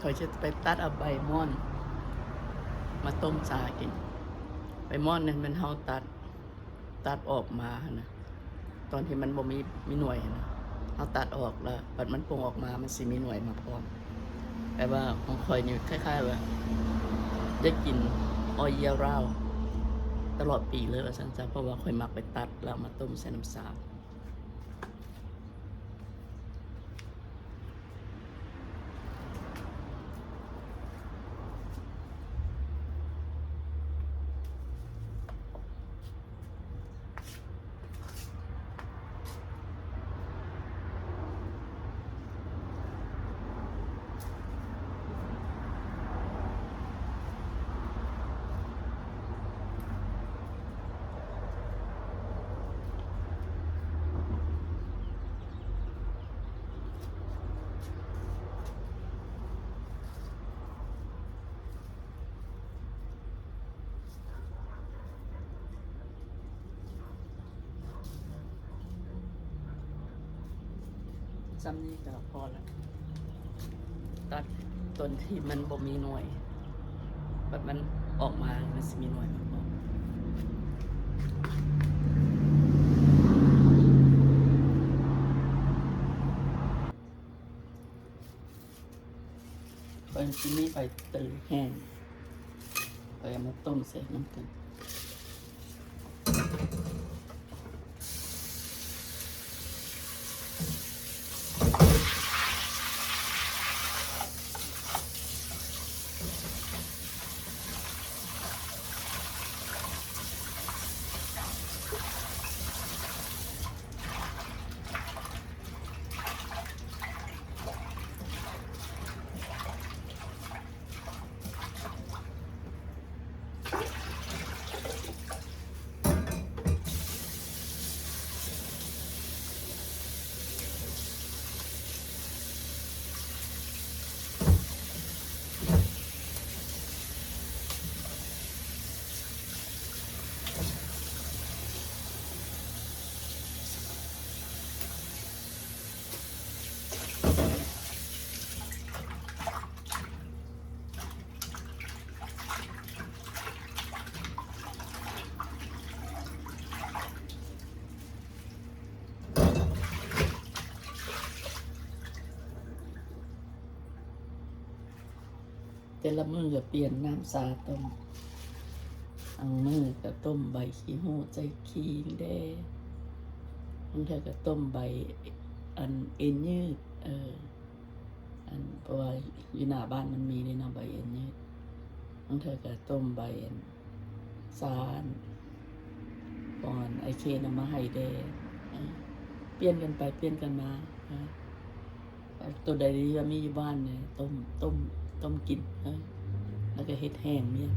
ຂ້ອຍຈະໄປຕັດເອົາໃບມ່ອນມາຕົ້ມຊາກິນ. ໃບມ່ອນນີ້ແມ່ນເຮົາຕັດ ຕັດອອກມາຫັ້ນນະ ຕອນທີ່ມັນບໍ່ມີ ມີໜ່ວຍຫັ້ນນະ ເຮົາຕັດອອກແລ້ວ ບັດມັນປົ່ງອອກມາ ມັນຊິມີໜ່ວຍມາພ້ອມ. ແປວ່າຂອງຂ້ອຍນີ້ຄ້າຍໆວ່າໄດ້ກິນ all year round ຕະຫຼອດປີເລີຍວ່າຊັ້ນຊະ ເພາະວ່າຂ້ອຍມັກໄປຕັດແລ້ວເອົາມາຕົ້ມໃສ່ນ້ຳຊາ. ສ່ຳນີ້ກໍພໍລະ ຕັດຕົນທີ່ມັນບໍ່ມີໜ່ວຍ ບັດມັນອອກມາ ມັນຊິມີໜ່ວຍມາພ້ອມ. ຂ້ອຍຊິມີໃບເຕີຍແຫ້ງ ຂ້ອຍເອົາມາຕົ້ມໃສ່ນຳກັນ. ແຕ່ລະມື້ກໍປ່ຽນນ້ຳຊາຕົ້ມ, ບາງມື້ກໍຕົ້ມໃບຂີ້ຫູດໃສ່ຂີງແດ່, ບາງເທື່ອກໍຕົ້ມໃບ ອັນ ເອັນຍືດ ເອີ ອັນ ເພາະວ່າຢູ່ໜ້າບ້ານມັນມີເດ້ເນາະ ໃບເອັນຍືດ, ບາງເທື່ອກໍຕົ້ມໃບ ອັນ ຊາ ອັນ ຂອງ ອັນ ອ້າຍເຄນເອົາມາໃຫ້ແດ່, ເອີ ປ່ຽນກັນໄປປ່ຽນກັນມາ, ເອີ ໂຕໃດທີ່ວ່າມີຢູ່ບ້ານນີ້ ຕົ້ມ ຕົ້ມ ຕົ້ມກິນ, ເອີ ແລ້ວກໍເຮັດແຫ້ງມຽນ.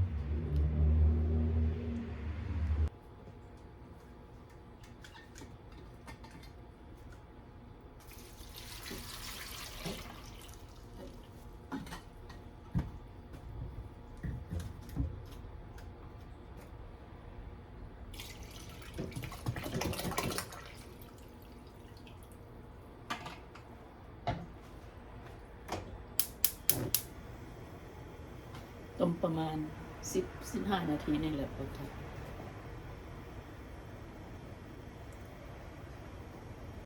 ຕົ້ມປະມານສິບ ສິບຫ້ານາທີນີ້ແຫຼະ ພໍແລ້ວ.